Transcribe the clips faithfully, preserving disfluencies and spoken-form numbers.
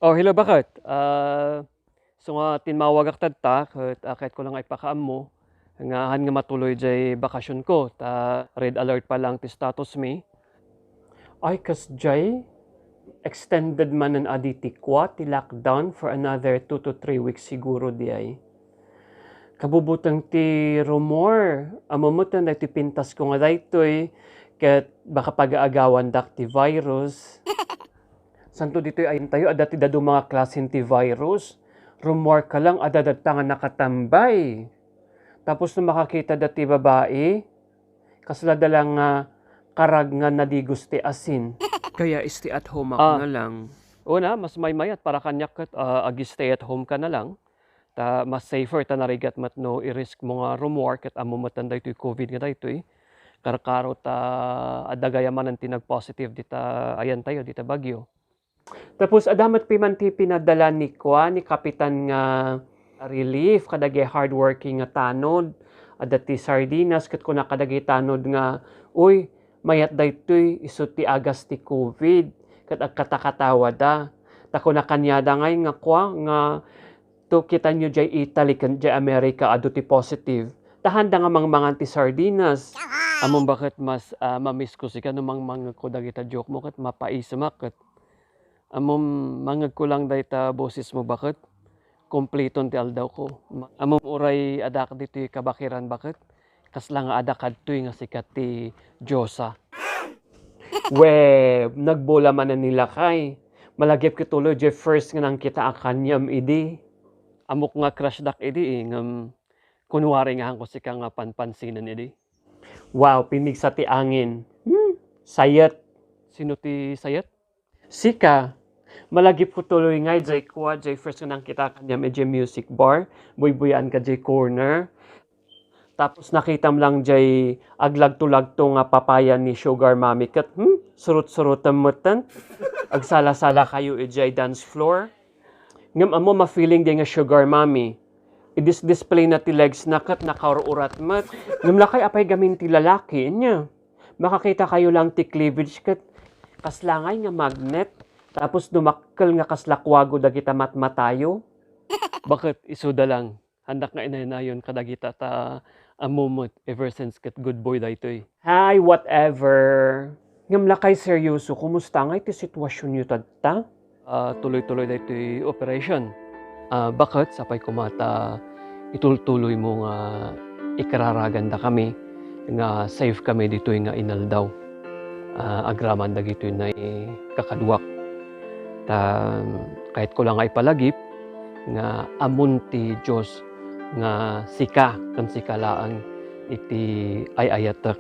Oh, hello, bakit? Ah, so nga tinmawagak tatta, ket, ah, kayatko lang nga ipakaammo nga han nga matuloy jay bakasionko, ta red alert pa lang ti status mi. Ay, kas jay, extended manen a di ti kua ti lockdown for another two to three weeks siguro di ay. Kabubuteng ti rumor, ammom met daytoy pintasko nga daytoy, ket baka pagaagawandak ti virus. Santo ditoy ayentayo, adda ti dadduma nga klasen ti virus. Rumor ka lang, adda datta nga nakatambay. Tapos no makakita da ti babai, kasla da lang nga karag nga nadigos ti asin. Kaya stay at home ako Ah. na lang. Una, mas maymayat para kaniak ket, ah, ag-stay at home ka na lang. Ta mas safer ta narigat met no i-risk mo nga rumor ket ammom met daytoy covid nga daytoy. Karkaro ta adda gayam manen ti nag-positive dita ayentayo, dita Baguio. Tapos adda met pay man ti pinadala ni kua, ni Kapitan nga relief kadagiti hardworking nga tanod. Adda ti sardinas ket kuna kadagiti tanod nga, "Uy, mayat daytoy, isu ti agas ti covid, ket agkatakatawada." Ta kuna kaniada ngay nga kua, nga, "To, kitanyo jay Italy ken jay America, adu ti positive. Ta handa nga mangmangan ti sardinas." Ammom bakit mas, ah, mamisko sika no mangmangngegko dagita joke mo ket mapaisemak ket Ammom, mangngegko lang dayta bosesmo, bakit? Kompleton ti aldawko. Ma-, ammom, uray adak ditoy kabakiran, bakit? Kasla nga adak kadtoy nga sika ti diosa. We, nagbola manen ni lakay. Malagipko tuloy jay first nga nangkitaak kaniam idi. Ammok nga crush dak idi, eh, ngem kunwari nga hanko sika nga panpansinen idi. Wow, pimigsa ti angin. Hmm, sayet. Sino ti sayet? Sika. Malagipko tuloy ngay jay kua, jay first nga nangkitaak kaniam idiay music bar, buybuyaan ka jay corner. Tapos nakitam lang jay aglagto-lagto nga papaya ni sugar mommy ket, hmm, surot-surotem metten. Agsala-sala kayo idiay dance floor. Ngem ammo ma-feeling di nga sugar mommy. I-dis-display na ti legs na ket nakaur-urat met. Ngem lakay, apay gamin ti lalaki, anya? Makakita kayo lang ti cleavage ket kasla ngay nga magnet. Tapos dumakkel nga kasla kuago dagita matmatayo. Bakit isuda lang? Handak nga inaynayon kadagita ta ammom met ever since ket good boy daytoy. Hay, whatever. Ngem lakay, seryoso, kumusta ngay ti situasionyo tatta? Ah, tuloy-tuloy daytoy operation. Ah, bakit? Sapay koma ta itultuloy mo nga ikararaganda kami, nga safe kami ditoy nga inaldaw. Ah, agraman dagitoy nga kakaduak. Ta, kayatko lang nga ipalagip nga ammon ti Dios nga sika ken sika laeng iti ay-ayatek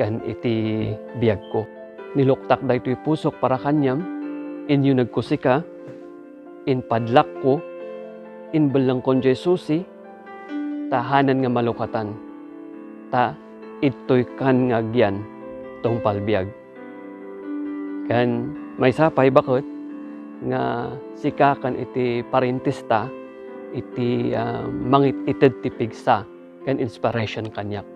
ken iti biagko. Niluktak daytoy pusok para kaniam, inyunegko sika, impadlakko, imbellengkon diay susi, ta hanan nga malukatan, ta idtoykan nga agyan tungpal biag. Ken maysa pay, bakit, nga sika ken iti parentesta iti, ah, mangit-ited ti pigsa ken inspiration kaniak.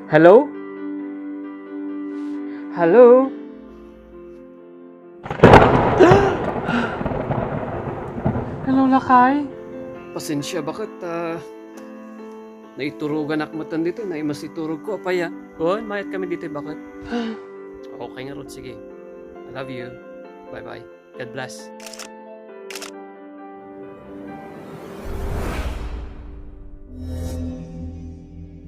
Hello? Hello? Hello, lakay. Pasensia, bakit, ah, naituruganak metten ditoy, naimas ti turogko, apay a? Wen, mayat kami ditoy, bakit? Okay ngarud, sige. I love you. Bye-bye. God bless.